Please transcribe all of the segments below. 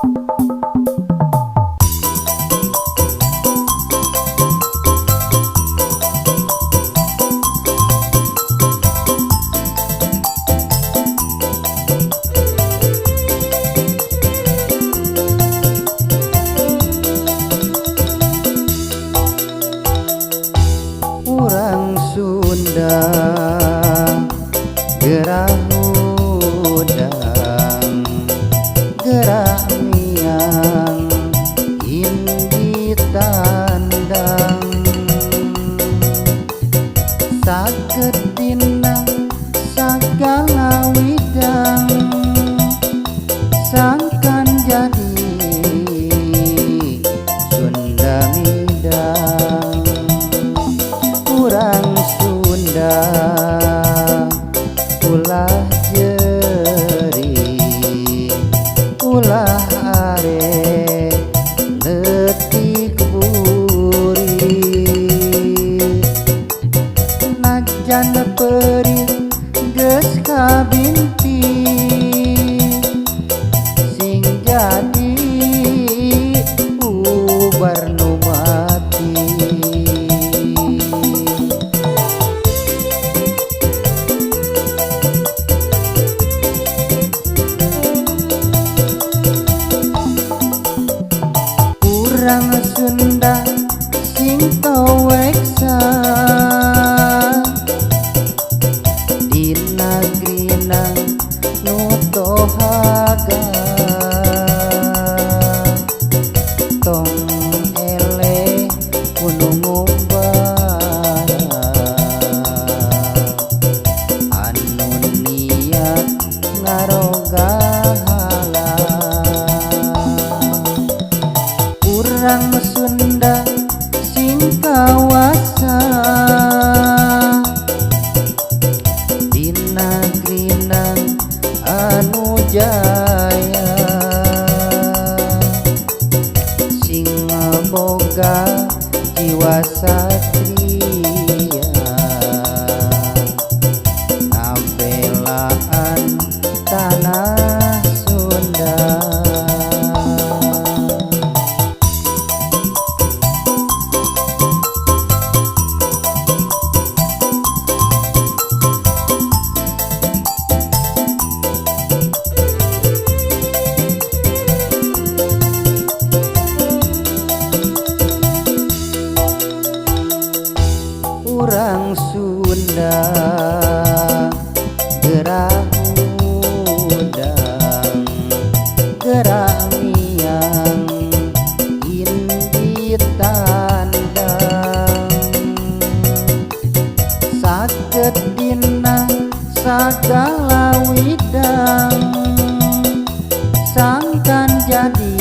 Urang Sunda gerah hudang gerah miang indi tandang sagedina sagala widang sangkan jadi Sunda midang. Urang Sunda ulah jeri ulah are leutik buri najan perih geus kabinti sing jadi ubar nu mati. Urang Sunda sing taweksa dina grina nu tohaga tong eleh kudu ngumbara anu niat ngaroga hala. Urang Sunda sing kawasa dina grina anu jaya sing boga jiwa satria ngabelaan tanah Sunda. Urang Sunda gerah hudang gerah miang indi tandang sagedina sagala widang sangkan jadi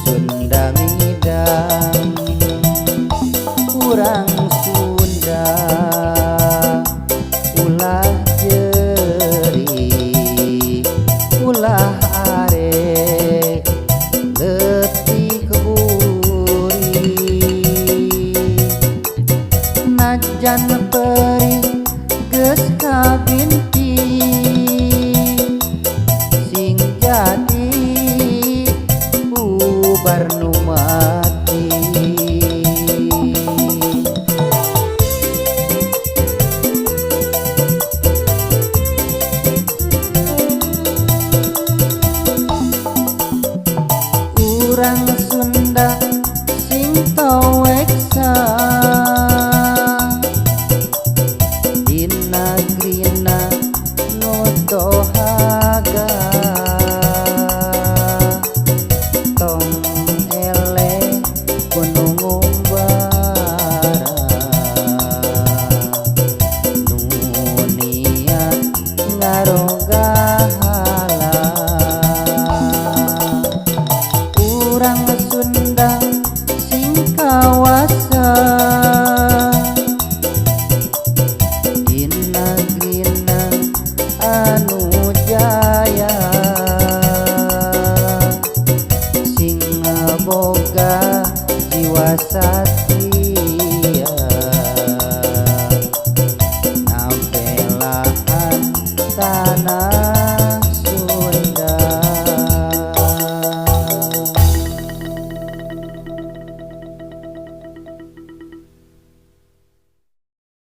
Sunda midang. Urang Sunda ulah jeri ulah are leutik buri najan perih geus kabinti sing jadi ubar nu mati. Urang Sunda sing taweksa dina grina nu tohaga